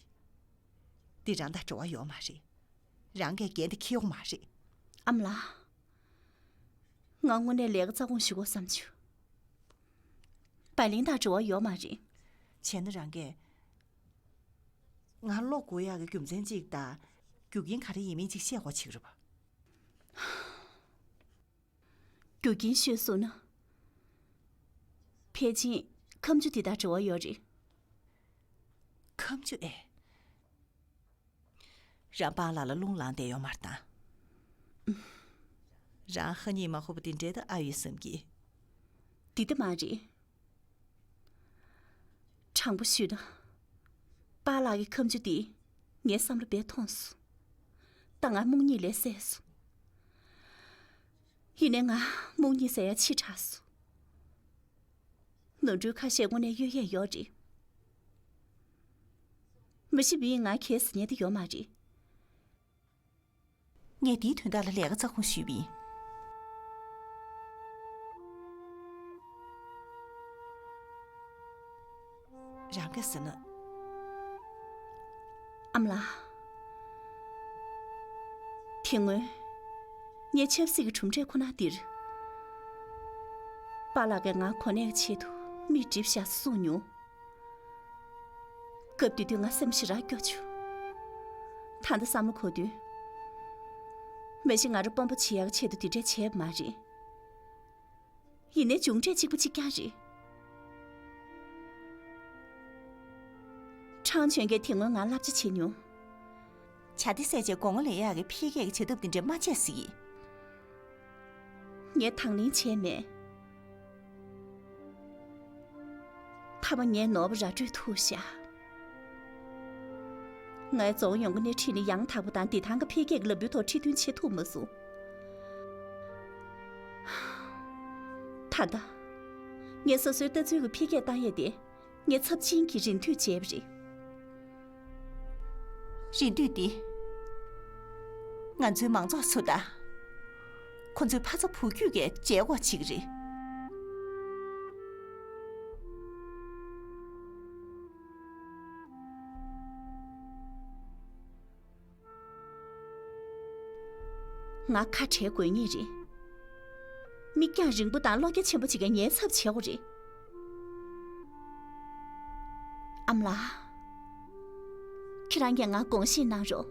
འདི་རང་དང་འབྲེལ་བ་ཡོད་མ་རེད། རང་གིས་འགན་དེ་འཁྱེར་ཡོད་མ་རེད། ཨ་མ་ལགས། ང་དངོས་གནས་ལས་ཀ་རྩ་དགོངས་ཞུ་དགོས་བསམ་བྱུང་། བའི་ལིང་དང་འབྲེལ་བ་ཡོད་མ་རེད། བྱས་ན་རང་གིས། ང་བློ་འགུག་ཡག་གི་རྒྱུ་མཚན་གཅིག་དང་། རྒྱུ་རྐྱེན་ག་རེ་ཡིན་མིན་གཅིག་བཤད་དགོས་བྱེད་ཀྱི་རེད་པ། རྒྱུ་རྐྱེན་ཤོད་སོང་ན། ཕལ་ཆེར་ཁ་མཆུ་དེ་དང་འབྲེལ་བ་ཡོད་རེད། ཁ་མཆུ་ཨེ། རང་པཱ་ལགས་ལ་རླུང་ལངས་བསྡད་ཡོད་མ་རེད་དམ། རང་ཧ་ཉིད་མ་ཧོ་པོ་དེ་འདྲའི་ད་ཨ་ཡོད་བསམ་གི། དེ་ལྟ་མ་རེད། དྲང་པོ་ཞུས་ན། པཱ་ལགས་ཀྱི་ཁ་མཆུ་དེ་ངའི་བསམ་བློ་རྦད་ཐོངས་སོང་། ད་ང་རྨོངས་གཉིད་ལས་སད་སོང་། ཡིན་ནའི་ང་རྨོངས་གཉིད་སད་ཡ་ཕྱི་དྲགས་སོང་། ནོར་འཁྲུལ་ཁ་ཤས་དངོས་གནས་ཡོད་ཡས་ཡོད་རེད། མི་ཤེས་པའི་ང་གལ་སྲིད་ཉན་དུ་ཡོད་མ་རེད། ངས་འདིའི་དོན་དག་ལ་ལས་ཀ་རྩ་དགོངས་ཞུས་པ་ཡིན། རང་གིས་ཟེར་ན། ཨ་མ་ལགས། དེ་སྔོན། ངའི་ཆབ་སྲིད་ཀྱི་གྲུབ་འབྲས་ཁོ་ན་འདིར། པཱ་ལགས་ཀྱིས་ང་གོ་གནས་ཀྱི་ཆེད་དུ་མིག་བསྒྲིབས་བཞག་གསུངས་མྱོང་། སྐབས་དེ་དུས་ང་སེམས་ཞེ་དྲག་སྐྱོ་བྱུང་། ད་ལྟ་བསམ་བློ་འཁོར་དུས། མ་གཞི་ང་རང་དཔོན་པོ་བྱེད་ཡག་ཆེད་དུ་དེ་འདྲས་བྱས་པ་མ་རེད། ཡིན་ནའི་མཇུག་འབྲས་གཅིག་པ་གཅིག་རྐྱང་རེད། ཁྲང་ཆོན་གྱིས་དེ་སྔོན་ང་བསླབ་བྱ་བྱེད་མྱོང་། བྱ་དེ་བསད་རྗེས་སྒོ་ང་ལེན་ཡག་གི་འཕེལ་རྒྱས་ཀྱི་བྱ་ཐབས་དེ་འདྲས་མ་བྱེད་ཟེར་གྱི། ངས་དང་ལེན་བྱས་མེད། མཐའ་མ་ངའི་ནོར་བུ་ར་སྤྲོད་ཐུག་ཤག། ངའི་རྫོང་ཡོངས་ཀྱི་སྣེ་ཁྲིད་ནས་ཡང་དག་པ་དང་བདེ་ཐང་གི་འཕེལ་རྒྱས་ཀྱི་ལམ་བུའི་ཐོག་ཁྲིད་སྟོན་བྱེད་ཐུབ་མ་སོང་། ད་ལྟ། ངས་སོ་སོའི་ལྟ་ཚུལ་གྱི་འཕེལ་རྒྱས་བཏང་ཡས་དེ། ངས་ཚབས་ཆེན་གྱི་རེ་འདུན་བྱས་པ་རེད། རེ་འདུན་འདི། ང་ཚོའི་མང་ཚོགས་ཚོ་དང་། ཁོ་ཚོའི་ཕ་ཚ་བུ་རྒྱུད་ཀྱིས་བྱེད་དགོས་ཅིག་རེད། ང་ཁ་བྲལ་དགོས་ངེས་རེད། མིག་རྒྱང་རིང་པོ་དང་བློ་རྒྱ་ཆེན་པོ་བྱེད་མཁན་ངའི་ཚབ་བྱེད་དགོས་རེད། ཨ་མ་ལགས། ཁྱེད་རང་གིས་ང་དགོངས་བཞེས་གནང་རོགས།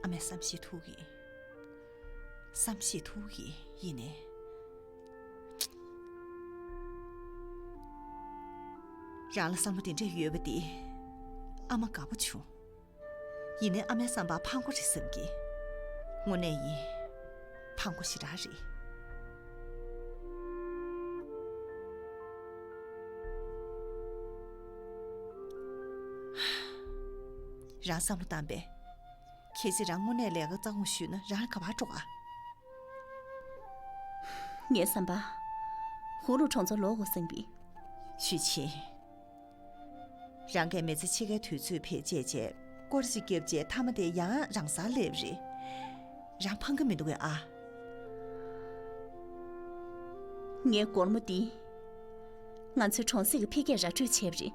ཨ་མས་བསམ་ཤེས་ཐུབ་ཀྱི། བསམ་ཤེས་ཐུབ་ཀྱི་ཡིན་ནའི། རང་ལ་བསམ་བློ་དེ་འདྲས་ཡོད་པ་དེ་ཨ་མ་དགའ་པོ་བྱུང་། ཡིན་ནའི་ཨ་མའི་བསམ་པ་ཕངས་པོ་རེད་བསམ་གི། དངོས་གནས་ཡིན། ཕངས་པོ་ཞེ་དྲག་རེད། རང་བསམ་བློ་བཏང་པས། གལ་སྲིད་རང་དངོས་གནས་ལས་ཀ་རྩ་དགོངས་ཞུས་ན་རང་ག་པར་འགྲོ་ག། ངའི་བསམ་པ། ཧུ་རུ་གྲོང་ཚོར་ལོག་དགོས་བསམ་གི། ཞུས་ཆེ། རང་གིས་མི་ཚེ་ཕྱེད་ཀའི་དུས་ཚོད་བེད་སྤྱད་བྱས། སྐོར་ཞིག་བརྒྱབ་རྗེས་མཐའ་མ་དེ་ཡང་རང་སར་སླེབས་རེད། རང་ཕངས་ཀྱི་མི་འདུག་གས་ཨ། ངའི་སྒོར་མོ་འདི། ང་ཚོའི་གྲོང་གསེབ་ཀྱི་འཕེལ་རྒྱས་ར་སྤྲོད་བྱས་པ་རེད།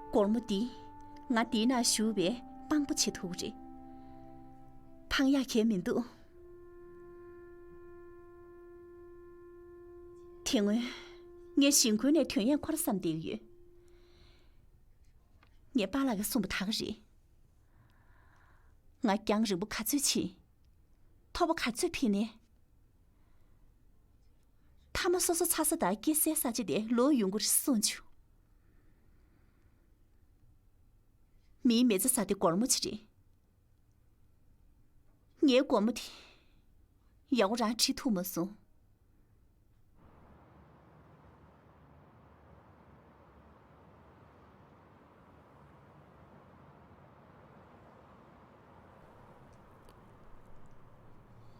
སྒོར་མོ་འདི། ང་འདིའི་ནང་ཞུགས་པའི་དཔང་པོ་བྱེད་ཐུབ་ཀྱི་རེད། ཕངས་ཡག་གང་ཡང་མི་འདུག། དེ་སྔོན། ངས་ཞིང་ཁུལ་ནས་ཐོན་ཡས་འཁོར་བསམ་བསྡད་ཀྱི་ཡོད། ངས་པཱ་ལགས་ཀྱིས་གསུངས་པ་དག་རེད། ང་རྒྱང་རིང་པོ་ག་ཚོད་ཕྱིན། ཐོབ་པ་ག་ཚོད་ཕུལ་ནའི། མཐའ་མ་སོ་སོ་འཚར་ས་དང་སྐྱེ་སའི་ས་ཆ་དེ་ལོག་ཡོང་གི་རེད་གསུངས་བྱུང་། མིའི་མི་ཚེ་ཟ་དེ་སྒོར་མོ་ཅིག་རེད། ངའི་སྒོར་མོ་དེ་ཡག་པོ་རང་ཁྲིད་ཐུབ་མ་སོང་།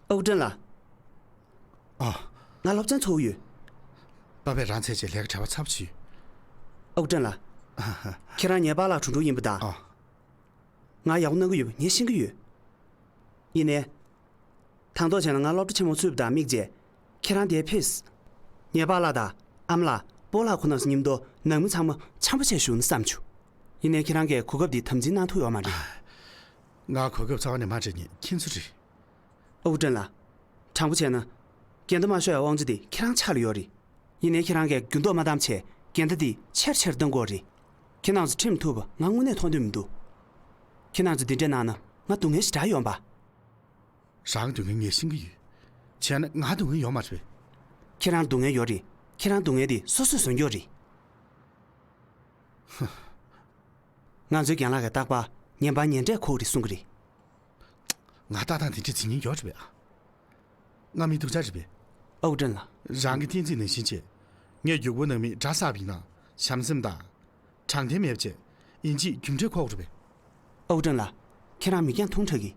ཨོ་ཀྲེན་ལགས། ཨ། ང་སློབ་ཚན་ཚོགས་ཡོད། པ་ཕས་རང་ཚད་ཆེད་ལས་ཀ་བྲེལ་བ་ཚ་པོ་བྱས་ཡོད། ཨོ་ཀྲེན་ལགས། ཨ་ཧ། ཁྱེད་རང་ངའི་པཱ་ལགས་གྲུང་གྲུང་ཡིན་པ་དང་། ཨ། ང་ཡག་པོ་གནང་གི་ཡོད་པ་ངས་ཤེས་ཀྱི་ཡོད། ཡིན་ནའི། དང་ཐོག་བྱས་ན་ང་སློབ་གྲྭ་ཆེན་མོ་ཚུད་པ་དང་དམིགས་བྱས། ཁྱེད་རང་འདིར་ཕེབས། ངའི་པཱ་ལགས་དང་ཨ་མ་ལགས་སྤོ་ལགས་ཁོ་རྣམ་ཚོ་མཉམ་དུ་ནང་མི་ཚང་མ་འཆམ་པོ་བྱས་བཞུགས་ན་བསམ་བྱུང་། ཡིན་ནའི་ཁྱེད་རང་གིས་གོ་སྐབས་འདི་དམ་འཛིན་གནང་ཐུབ་ཡོད་མ་རེད། ང་གོ་སྐབས་རྩ་བ་ནས་མ་སྤྲད་མཁན་ཁྱེད་ཚོ་རེད། ཨོ་ཀྲེན་ལགས། དྲང་པོ་བྱས་ན། འགལ་ཟླ་མ་ཤོར་ཡ་དབང་ཆ་དེ་ཁྱེད་རང་ཕྱག་ལ་ཡོད་རེད། ཡིན་ནའི་ཁྱེད་རང་གིས་འགྱུར་ལྡོག་མ་བཏང་བྱས་འགལ་ཟླ་དེ་ཆེར་ཆེར་གཏོང་དགོས་རེད། ཁྱེད་རང་ཚོ་ཁྲིམས་མཐུན་པ་ང་དངོས་གནས་མཐོང་འདོད་མི་འདུག། ཁྱེད་རང་ཚོ་འདི་འདྲས་གནང་ན་ང་སྡུག་བསྔལ་ཞེ་དྲག་ཡོང་པ། རང་སྡུག་བསྔལ་ངས་ཤེས་ཀྱི་ཡོད། བྱས་ན་ང་སྡུག་བསྔལ་ཡོད་མ་རེད་པས། ཁྱེད་རང་སྡུག་བསྔལ་ཡོད་རེད། ཁྱེད་རང་སྡུག་བསྔལ་དེ་སོ་སོས་བཟོ་རྒྱུ་རེད། ང་ཚོའི་རྒན་ལགས་ཀྱིས་རྟག་པར་ངན་པ་ངན་འབྲས་ཁུག་རེད་གསུང་གི་རེད། ང་ལྟ་སྟངས་དེ་འདྲ་བྱེད་མཁན་ཡོད་རེད་པས། ང་མི་སྡུག་ཅག་རེད་པས། ཨོ་ཀྲེན་ལགས། རང་གི་བསྟན་འཛིན་ནང་བཞིན་བྱས། ངས་རྒྱུག་པོ་ནང་མི་དགྲ་བསགས་པ་ཡིན་ན་བྱམས་སེམས་དང་། དྲང་བདེན་མེད་པ་བྱས། ཡིན་གཅིག་རྒྱུ་འབྲས་འཁོར་དགོས་རེད་པས། ཨོ་ཀྲེན་ལགས། ཁྱེད་རང་མིག་རྒྱང་ཐུང་དྲགས་ཀྱི།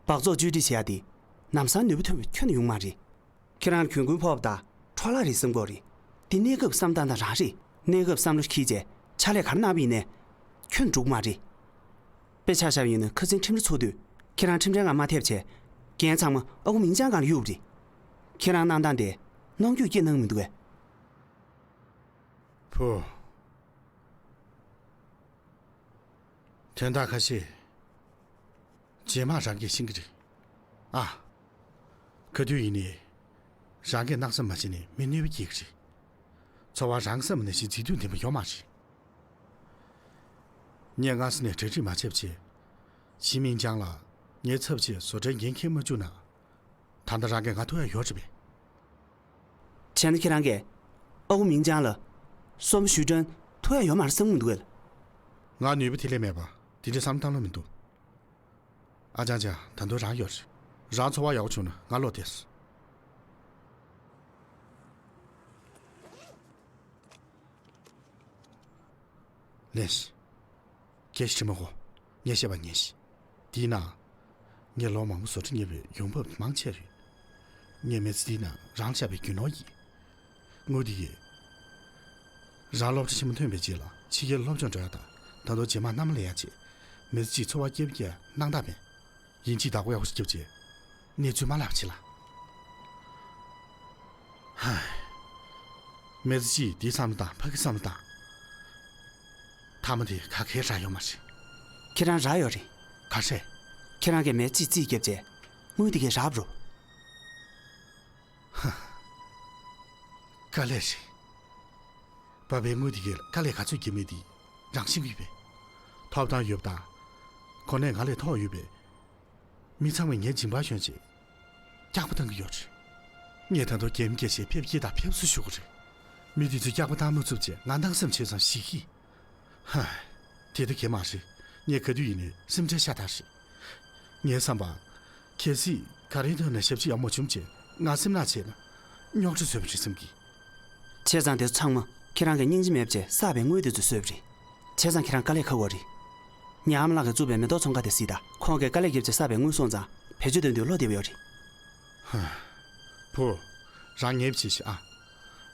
སྦགས་བཙོག་བཅོས་སྒྲིག་བྱེད་ཡ་དེ། ལམ་སང་ནུས་པ་ཐོན་པའི་ཁྱོན་ནས་ཡོང་མ་རེད། ཁྱེད་རང་ལ་གྱོང་གུན་ཕོག་པ་དང་འཕྲོ་བརླག་རེད་བསམ་གྱི་ཡོད་རེད། འདི་གནས་སྐབས་བསམ་སྟངས་དང་རང་རེད། གནས་སྐབས་བསམ་བློ་འཁྱེར་བྱས་ཕྱག་ལས་ག་རེ་གནང་བ་ཡིན་ནའི་ཁྱོན་འགྲུབ་མ་རེད། དཔེ་ཆ་བཞག་པ་ཡིན་ན་ཁ་སང་ཁྲིམས་ར་ཚོགས་དུས་ཁྱེད་རང་ཁྲིམས་རའི་ནང་མ་ཐེབས་བྱས་འགན་ཚང་མ་ཨ་ཁུ་མིང་ཅང་སྒང་ལ་གཡུགས་པ་རེད། ཁྱེད་རང་གནང་སྟངས་དེ་གནོང་འགྱོད་སྐྱེ་གནང་མི་འདུག་གས། བུ། དོན་དག་ཁ་ཤས་རྗེས་མ་རང་གིས་ཤེས་ཀྱི་རེད། ཨ། ག་དུས་ཡིན་ནའི་རང་གིས་སྣང་བསམ་མ་བྱས་ནས་མི་གནོད་པ་སྐྱེལ་གྱི་རེད། འཚོ་བ་རང་བསམ་ནང་བཞིན་མཛེས་སྡུག་ལྡན་པ་ཡོང་མ་རེད། ངས་སྔ་ས་ནས་གྲ་སྒྲིག་མ་བྱས་པ་བྱས། ཞི་མིང་ཅང་ལ་ངའི་ཚབ་བྱས་བཟོ་གྲྭའི་འགན་འཁྱེར་མ་བཅུག་ན། ད་ལྟ་རང་གིས་ང་ཐུག་ཡ་ཡོད་རེད་པས། བྱས་ན་ཁྱེད་རང་གིས་ཨ་ཁུ་མིང་ཅང་ལ་སོ་མ་ཞུས་དྲན་ཐུག་ཡ་ཡོད་མ་རེད་བསམ་གྱི་འདུག་གས། ང་ནུས་པ་དེ་ལས་མེད་པ་དེ་འདྲའི་བསམ་བློ་བཏང་ལོང་མི་འདུག་ཨ་ཅང་ཅང་། ད་དུང་རང་ཡོད་རེད། རང་འཚོ་བ་ཡག་པོ་བྱུང་ན་ང་བློ་བདེ་སོང་། ལན་ཞིག་གལ་སྲིད་མ་གོ། ངས་བཤད་པ་ཉན་ཞིག་དེའི་ནང་། ངས་ལོ་མང་པོ་བཟོ་གྲྭ་གཉེར་བའི་ཡོང་འབབ་མང་ཆེ་རེད། ངས་མི་ཚེ་འདིའི་ནང་རང་ལ་བཞག་པའི་རྒྱུ་ནོར་ཡིན། དངུལ་འདི་ཡིས། རང་སློབ་གྲྭ་ཆེན་མོ་ཐོན་པའི་རྗེས་ལ་ཕྱི་རྒྱལ་སློབ་སྦྱོང་འགྲོ་ཡ་དང་། ད་དུང་རྗེས་མ་མནའ་མ་ལེན་ཡ་བྱས། མི་ཚེ་གཅིག་འཚོ་བ་སྐྱིད་པོ་སྐྱེལ་གནང་ཐབས་མེད། ཡིན་གཅིག་བདག་པོ་ཡག་པོ་ཞིག་རྒྱབ་བྱས། གནས་ཚུལ་མ་ལབ་བྱེད་ལ། ཧ། མི་ཚེ་གཅིག་འདིའི་བསམ་བློ་བཏང་། ཕ་གི་བསམ་བློ་བཏང་། མཐའ་མ་དེ་ག་གེ་རག་ཡོད་མ་རེད། ཁྱེད་རང་རག་ཡོད་རེད། ག་རེ། ཁྱེད་རང་གིས་མི་ཚེ་གཅིག་རྩིས་བརྒྱབ་བྱས་དངུལ་དེ་གས་རག་རོ། ཧ། དཀའ་ལས་རེད། པ་ཕའི་དངུལ་དེ་གས་དཀའ་ལས་ག་ཚོད་བརྒྱབ་མེད་དེ་རང་ཤེས་ཀྱི་ཡོད་པས། ཐོབ་ཐང་ཡོད་པ་དང་། གོ་གནས་ང་ལས་མཐོ་བ་ཡོད་པས། མི་ཚང་མས་ངའི་མཇིང་པར་ཞོན་བྱས་སྐྱག་པ་བཏང་གི་ཡོད་རེད། ངས་ད་དུང་རྒན་རྒས་བྱས་ཕེབས་སྐྱེལ་དང་ཕེབས་བསུ་ཞུ་གི་རེད། མི་དེ་ཚོས་སྐྱག་པ་བཏང་མ་ཚུགས་བྱས་ང་སྣང་སེམས་བྱས་ཙང་ཞིག་གི། ཧ། དེ་ལྟ་གས་མ་རེད། ངས་ག་དུས་ཡིན་ནའི་སེམས་ཁྲལ་ཤ་སྟག་རེད། ངའི་བསམ་པར། གལ་སྲིད་ག་རེ་ཐོག་ནས་ཞབས་ཕྱི་ཡག་མོ་བྱུང་བྱས་ང་སེམས་ནག་བྱས་ན། རྙོག་དྲ་བཟོས་པ་རེད་བསམ་གི། བྱས་ཙང་དེ་ཚོ་ཚང་མ་ཁྱེད་རང་གིས་སྙིང་རྗེ་མེད་པ་བྱས་བསགས་པའི་དངུལ་དེ་ཚོ་བཟོས་པ་རེད། བྱས་ཙང་ཁྱེད་རང་དཀའ་ལས་ཁག་པོ་རེད། ངའི་ཨ་མ་ལགས་ཀྱིས་བཙུགས་པའི་མེ་ཏོག་ཚོང་ཁང་དེ་གཟིགས་དང་། ཁོང་གིས་དཀའ་ལས་བརྒྱབ་བྱས་བསགས་པའི་དངུལ་སོང་ཙང་བེད་སྤྱོད་བཏང་དུས་བློ་བདེ་པོ་ཡོད་རེད། ཧ། བུ། རང་ངེས་པ་བྱེད་ཤིག་ཨ།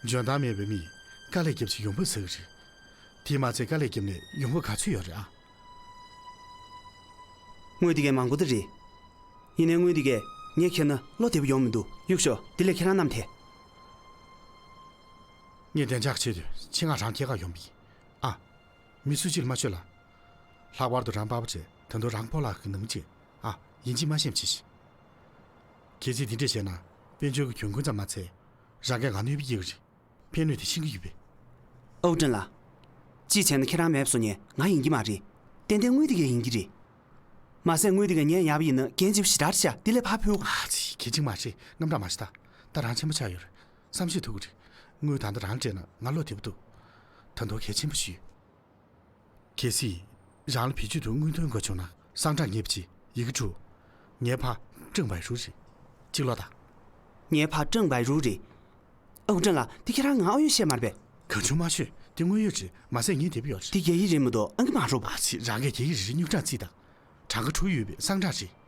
འཇོན་ཐང་མེད་པའི་མིས་དཀའ་ལས་བརྒྱབ་བྱས་ཡོང་འབབ་ཟ་གི་རེད། དེས་མ་ཚད་དཀའ་ལས་བརྒྱབ་ནས་ཡོང་འབབ་ག་ཚོད་ཡོད་རེད་ཨ། དངུལ་དེ་གས་མང་པོ་དེ་རེད། ཡིན་ནའི་དངུལ་དེ་གས་ངས་ཁྱེར་ན་བློ་བདེ་པོ་ཡོང་མི་འདུག་གཡུག་ཞོག་དེ་ལས་ཁྱེད་རང་བསྣམས་ཐལ། ངས་བདེ་འཇགས་ཆེད་དུ་ཆེད་མངགས་རང་སྐྱེལ་གར་ཡོང་པ་ཡིན་ཨ། མི་སུ་གཅིག་ལ་མ་ཤོད་ལ། ལྷག་པར་དུ་རང་པ་ཕ་བྱས་ད་དུང་རང་ཕོ་ལགས་ཀྱི་ནང་མི་བྱས་ཨ། ཡིན་གཅིག་མ་ཤེས་པ་བྱེད་ཤིག་གལ་སྲིད་དེ་འདྲས་བྱས་ན་དཔལ་འབྱོར་གྱི་གྱོང་གུན་ཙམ་མ་ཚད། རང་གིས་ང་གནོད་པ་སྐྱེལ་གྱི་རེད། ཕན་གནོད་དེ་ཤེས་ཀྱི་ཡོད་པས། ཨོ་ཀྲེན་ལགས། གཅིག་བྱས་ན་ཁྱེད་རང་མེད་པ་བཟོ་མཁན་ང་ཡིན་གྱི་མ་རེད། ཏན་ཏན་དངུལ་དེ་གས་ཡིན་གྱི་རེད། མ་ཟད་དངུལ་དེ་གས་ངས་ཉར་བ་ཡིན་ན་འགན་ལྗིད་པོ་ཞེ་དྲག་རེད་ཤག་དེ་ལས་ཕར་ཕུལ། ཨ་ཙི་གལ་ཆེན་མ་རེད། དངངས་སྐྲག་མ་བྱེད་ད། ད་རང་ཆེན་པོ་ཆགས་ཡོད་རེད། བསམ་ཤེས་ཐུབ་ཀྱི་རེད། དངུལ་ད་ལྟ་རང་སྤྲད་ན་ང་བློ་བདེ་པོ་འདུག་ད་དུང་གལ་ཆེན་པོ་ཞིག་ཡོད། གལ་སྲིད། རང་ལ་བེད་སྤྱོད་དུ་དངུལ་འདོན་དགོས་བྱུང་ན་སང་ཀྲང་ཉེ་བ་ཅིག་ཡི་གེ་དྲུག་ངའི་ཕ་ཀྲང་བའི་རུ་རེད། གཅིག་ཀློག་དང་། ངའི་ཕ་ཀྲང་བའི་རུ་རེད། ཨོ་ཀྲང་ལགས་དེ་ཁྱེད་རང་ང་ཨ་ཡོད་བཤད་མ་རེད་པས། གང་བྱུང་མ་ཤོད་དེ་དངོས་ཡོད་རེད་མ་ཟད་ངའི་དེབ་ཡོད་རེད། དེ་རྒྱ་ཡིག་རེད་མི་འདུག་ཨང་ཀི་མ་རུབ། ཨ་ཙི་རང་གིས་རྒྱ་ཡིག་རེ་རེ་སྨྱུག་ཀྲང་བརྩིས་དང་། གྲངས་ཀ་དྲུག་ཡོད་པའི་སང་ཀྲང་རེད།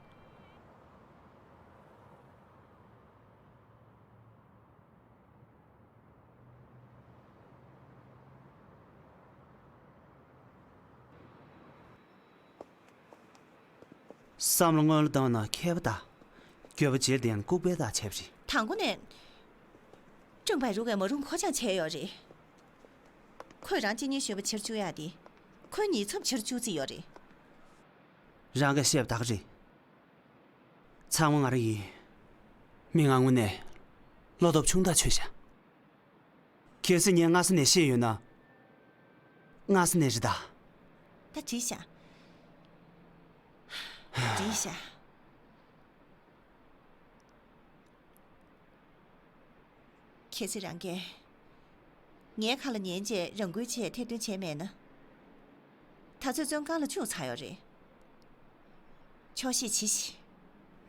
བསམ་བློ་སྔོན་ལ་བཏང་ན་མཁས་པ་དང་། འགྱོད་པ་བྱེད་བསྡད་ན་ལྐུགས་པའི་རྟགས་བྱས་པ་རེད། དང་པོ་ནས། ཀྲང་བའི་རུ་གིས་མ་རུང་ཁོ་ཅང་བྱས་ཡོད་རེད། ཁོས་རང་གཅིན་སྙི་གཞོན་པ་ཕྱིར་བཅུག་ཡག་དེ། ཁོའི་ཉེས་ཚབས་ཕྱིར་བཅུག་རྩིས་ཡོད་རེད། རང་གིས་བཤད་པ་ད་ག་རེད། ཚང་མ་ང་རང་ཡིན། མི་ང་དངོས་གནས་བློ་སྟོབས་ཆུང་དྲགས་ཆགས་ཤག་གལ་སྲིད་ངས་སྔ་ས་ནས་ཤེས་ཡོད་ན། སྔ་ས་ནས་རེད་ད། ད་འགྲིག་ཤག་འགྲིག་ཤག་གལ་སྲིད་རང་གིས་ངའི་ཁ་ལ་ཉན་བྱས་རང་འགུལ་བྱས་ཐེར་འདོན་བྱས་མེད་ན། ད་ཚོད་བཙོན་ཁང་ལ་བཅུག་ཚར་ཡོད་རེད། ཆོག་ཤེས་བྱེད་ཤིག་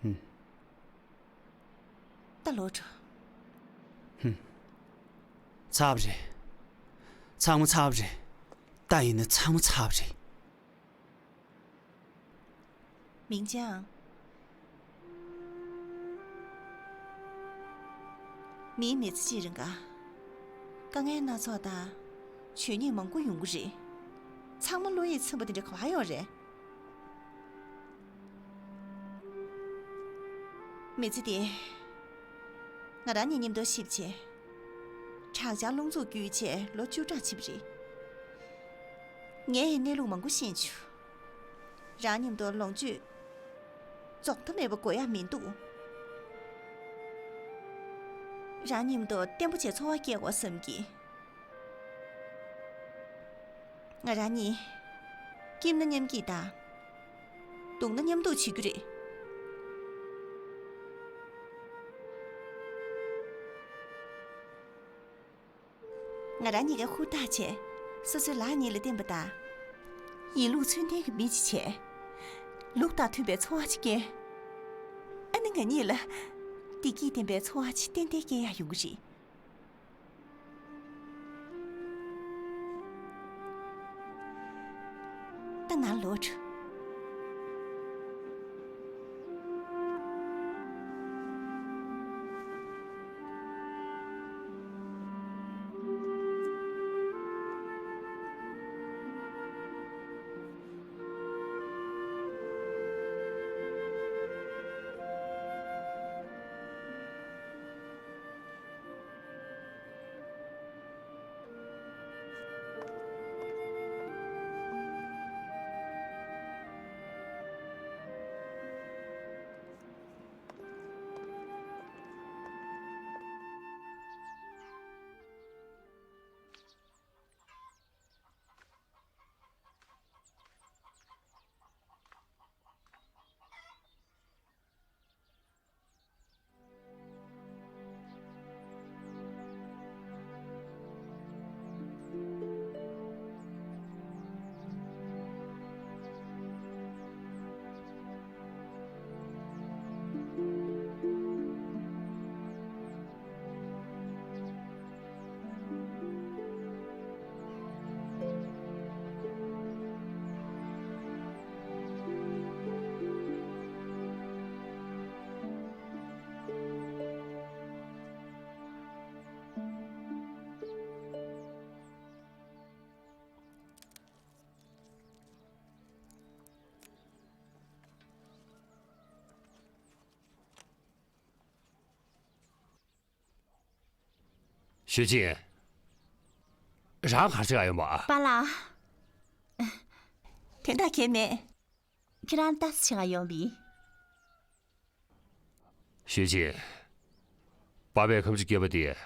ཧུམ། ད་ལོག་འགྲོ། ཧུམ། ཚར་བ་རེད། ཚང་མ་ཚར་བ་རེད། ད་ཡིན་ན་ཚང་མ་ཚར་བ་རེད། མིང་ཅང་། མིའི་མི་ཚེ་གཅིག་རིང་ག་དཀའ་ངལ་སྣ་ཚོགས་དང་། བྱོས་ཉེས་མང་པོ་ཡོང་གི་རེད། ཚང་མ་བློ་ཡིད་ཚིམ་པ་དེ་འདྲ་ག་པར་ཡོད་རེད། མི་ཚེ་འདི། ང་རང་གཉིས་མཉམ་དུ་གཤིབས་བྱས། དྲག་ཆར་རླུང་འཚུབ་བརྒྱུད་བྱས་ལོ་བཅུ་ཕྲག་ཕྱིན་པ་རེད། ངས་གནས་ལུགས་མང་པོ་ཤེས་བྱུང་། རང་མཉམ་དུ་ལོངས་སྤྱོད་རྫོགས་མཐའ་མེད་པ་དགོས་ཡག་མི་འདུག་རང་མཉམ་དུ་བརྟན་པོ་བྱས་འཚོ་བ་སྐྱེལ་དགོས་བསམ་གི། ང་རང་གཉིས་སྐྱིད་ན་མཉམ་སྐྱིད་དང་། སྡུག་ན་མཉམ་སྡུག་བྱེད་རྒྱུ་རེད། ང་རང་གཉིས་ཀས་ཧུར་ཐག་བྱས། སོ་སོའི་ལག་གཉིས་ལ་བརྟེན་པ་དང་། ཡིན་ལུགས་མཚོན་ལྡན་གྱི་མི་ཅིག་བྱས། ལུགས་དང་མཐུན་པའི་འཚོ་བ་ཅིག་སྐྱེལ། ཨ་ནི་ང་གཉིས་ལ་བདེ་སྐྱིད་ལྡན་པའི་འཚོ་བ་ཅིག་ཏན་ཏན་སྐྱེལ་ཡག་ཡོང་གི་རེད། ད་ནང་ལོག་འགྲོ། ཞུས་ཅིན། རང་ག་རེ་བྱེད་ག་ཡོང་བ། པཱ་ལགས། དོན་དག་གང་ཡང་མེད། ཁྱེད་རང་ལ་ལྟ་ཙམ་བྱེད་ག་ཡོང་བ་ཡིན། ཞུས་ཅིན། པཱ་ཕས་ཁ་མཆུ་བསྐྱལ་བ་དེ་རང་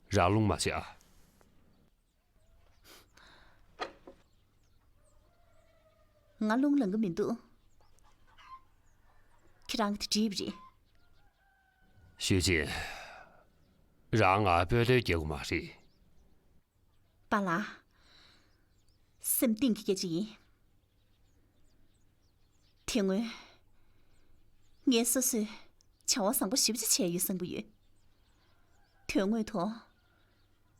སློང་མ་བྱེད་ཨ། ང་རླུང་ལངས་ཀྱི་མི་འདུག་ཁྱེད་རང་གིས་དེ་བྲིས་པ་རེད། ཞུས་ཅིན། རང་ང་སྤོས་ལོས་རྒྱག་གི་མ་རེད། པཱ་ལགས། སེམས་གཏིང་གི་སྐད་ཆ་ཡིན། དེ་སྔོན། ངས་སོ་སོས་བྱ་བ་བཟང་པོ་ཞེ་པོ་ཅིག་བྱས་ཡོད་བསམ་གྱི་ཡོད། དོན་དངོས་ཐོག་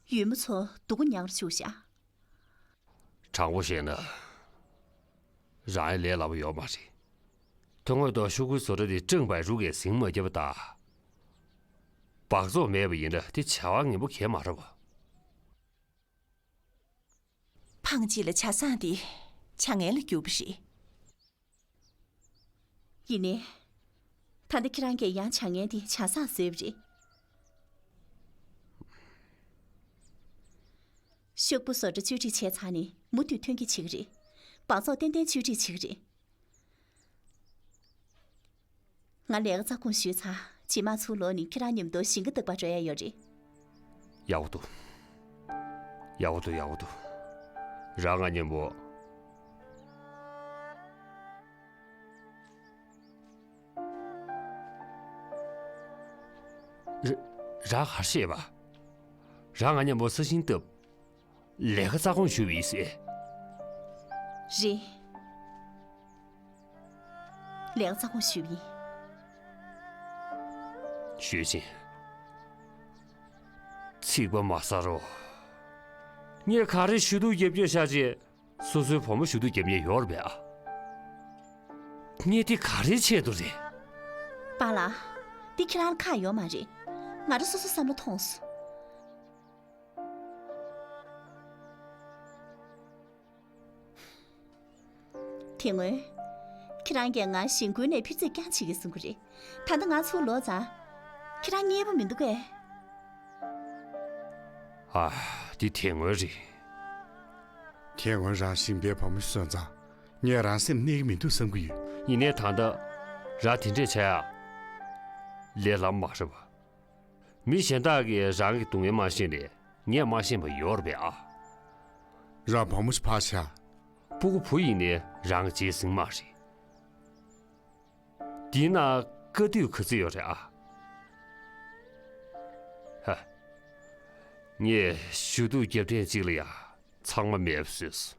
ཡུལ་མི་ཚོ་སྡུག་གུ་མྱངས་རུ་བཅུག་བཞག་དྲང་པོ་བཤད་ན། རང་ཡང་ལས་སླ་པོ་ཡོད་མ་རེད། དོན་དངོས་ཐོག་ཤོག་གུའི་བཟོ་གྲྭ་དེ་ཀྲང་པའི་རུ་གས་ཟིང་མ་བརྒྱབ་པ་དང་། སྦགས་བཙོག་མེད་པ་ཡིན་ན་དེ་བྱ་བ་ངན་པོ་གང་ཡང་མ་རེད་པ། ཕངས་གཅིག་ལ་ཇ་བཟང་དེ་ཇ་ངན་ལ་གྱུར་པ་རེད། ཡིན་ནའི། ད་ལྟ་ཁྱེད་རང་གིས་ཡང་ཇ་ངན་དེ་ཇ་བཟང་བཟོས་པ་རེད། ཤོག་བུ་བཟོ་གྲྭ་བཅོས་སྒྲིག་བྱས་ཚར་ནས་མུ་མཐུད་ཐོན་སྐྱེད་བྱེད་ཀྱི་རེད། སྦགས་བཙོག་ཏན་ཏན་བཅོས་སྒྲིག་བྱེད་ཀྱི་རེད། ང་ལས་ཀ་རྩ་དགོངས་ཞུས་ཚར། རྗེས་མ་ཚུར་ལོག་ནས་ཁྱེད་རང་མཉམ་དུ་ཞིང་ཁ་བཏབ་པར་འགྲོ་ཡ་ཡོད་རེད། ཡག་པོ་འདུག་ཡག་པོ་འདུག་ཡག་པོ་འདུག་རང་ང་མཉམ་པོ། ར་རང་ག་རེ་བྱས་པ། རང་ང་མཉམ་པོ་ས་ཞིང་བཏབ། ལས་ཀ་རྩ་དགོངས་ཞུས་པ་ཡིན་ཟེར། རེད། ལས་ཀ་རྩ་དགོངས་ཞུས་པ་ཡིན། ཞུས་ཅིན། ཚིག་པ་མ་ཟ་རོགས། ངས་ག་རེ་ཞུ་གཏུག་རྒྱབ་སྐྱོར་བཞག་ཅེས། སོ་སོའི་བུ་མོ་ཞུ་གཏུག་རྒྱབ་མཁན་ཡོད་རེད་པས་ཨ། ངས་འདི་ག་རེའི་ཆེད་དུ་རེད། པཱ་ལགས། འདི་ཁྱེད་རང་ལ་ཁག་ཡོད་མ་རེད། ང་རང་སོ་སོའི་བསམ་བློ་ཐོངས་སོང་། དེ་སྔོན། ཁྱེད་རང་གིས་ང་གཞིས་ཁུལ་ནས་ཕྱིར་ཚོང་རྐྱང་བྱེད་ཀྱི་གསུང་གི་རེད། ད་ལྟ་ང་ཚུར་ལོག་ཙང་། ཁྱེད་རང་མཉེས་པོ་མི་འདུག་གས། ཨ། འདི་དེ་སྔོན་རེད། དེ་སྔོན་རང་ཞིང་པའི་བུ་མོ་གསོན་ཙང་། ངས་རང་སེམས་གནས་ཀྱི་མི་འདུག་བསམ་གྱི་ཡོད། ཡིན་ནའི་ད་ལྟ་རང་དེ་འདྲས་བྱས་ཨ། ལས་སླ་མ་རེད་པ། མི་གཞན་དག་གིས་རང་གི་སྡུག་བསྔལ་མ་ཤེས་ནས་ངས་མ་ཤེས་པ་ཡོད་རེད་པས་ཨ། རང་བུ་མོ་ཞིག་ཕར་བཞག་སྤུ་གུ་བུ་ཡིན་ནའི་རང་གི་རྗེས་ཟིན་མ་རེད། འདི་ན་དཀའ་སྡུག་ག་ཚོད་ཡོད་རེད་ཨ། ཧ། ངས་ཞུ་གཏུག་རྒྱབ་ཐེངས་གཅིག་ལ་ཡ་ཚང་མ་མེད་པ་བཟོས་